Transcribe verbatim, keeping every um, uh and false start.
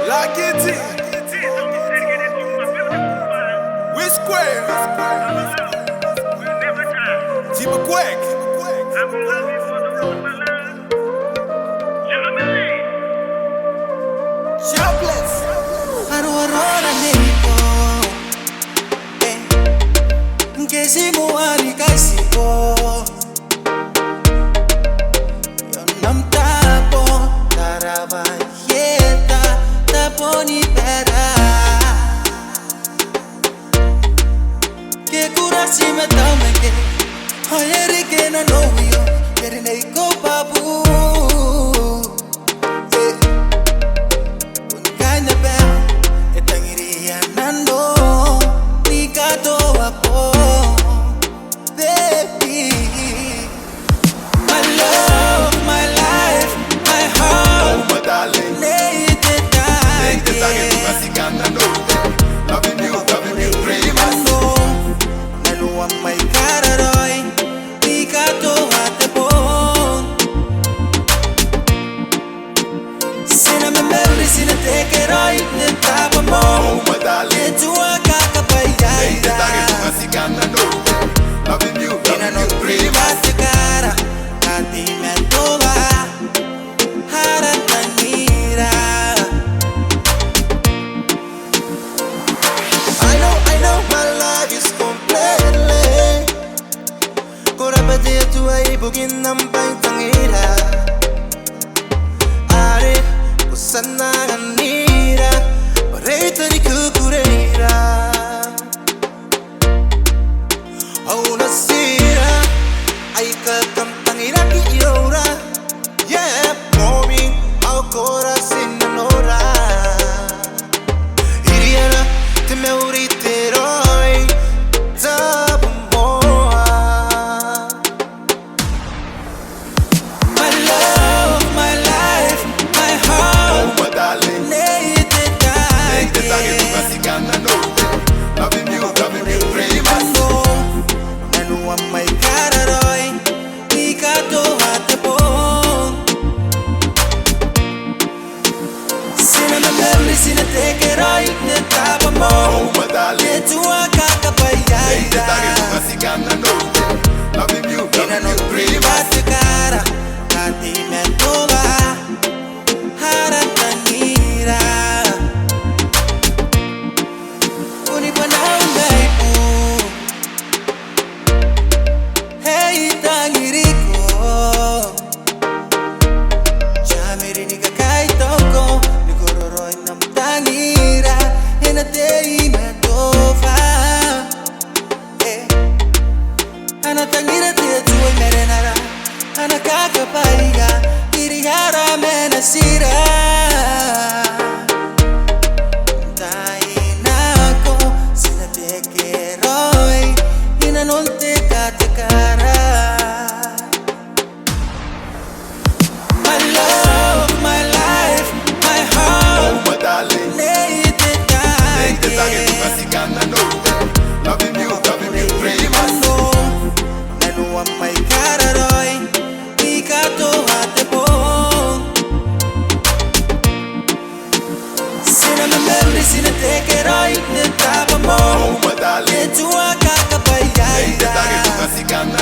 Lakiti. Wisquare. Tibuquerque. Jobless. Aroarora neiko. Eh. Ngke ti moa ni kaitibo. Io n am tabo, taraba ieta, tabo ni bera. Ke kura ti ma tau ma ngke, ao e reke nanou io, ke ri neiko babu. Eh. Bon kaina bera, e tangiria nanou, ni katoa bo. Baby, my love, my life, my heart. Oh, my darling. Nei te take. Nei te take, tuka ti kana no. Loving you, loving you, dreamers. Nanoa mai kararoi, ni katoa te bong. Ti na memory, ti na tekeraoi n te tabo moa. Oh, my darling. E tua kakabwaiaira. Nei te take, tuka ti kana no. Loving you, loving you, dreamers. Katikara, kati matoa, ara tangira. I know, I know my life is completely Ko rabwa te Atua ibukin am bwai n tangira. Are, ko tia n anganira, bwa reita ni kukureira. Ao natira, aika kam tangiraki iroura. Ie, mooming ao kora ti nanora. Iriana te mauri, te raoi, tabomoa. My love, my life, my heart. Oh, my darling. Nei te take. Nei te take, tuka ti kana no. Loving you, loving you, dreamers. Nanoa mai kararoi, ni katoa te bong. Ti na memory, ti na tekeraoi n te tabo moa. Oh, my darling. E tua kakabwaiaira. Nei te take, tuka ti kana no. Loving you, loving you, dreamers. Katikara, kati matoa, ara tangira. Ko ni bwanau mai bu. Hei tangiriko. Ti a miri ni kakaitauko, ni kororaoi n am tangira, e na tei ma tofa. Eh. Ana tangira te Atua i marenara, ana kakabwaia, iriara ma natira. N taai nako, ti na tekeraoi, i nanon te katikara. My love, my life, my heart. Oh, my darling. Nei te take. Nei te take, tuka ti kana no. Loving you, loving you, dreamers. Nanoa mai kararoi, ni katoa te bong. Ti na memory, ti na tekeraoi n te tabo moa. Oh, my darling. E tua kakabwaiaira. Nei te take, tuka ti kana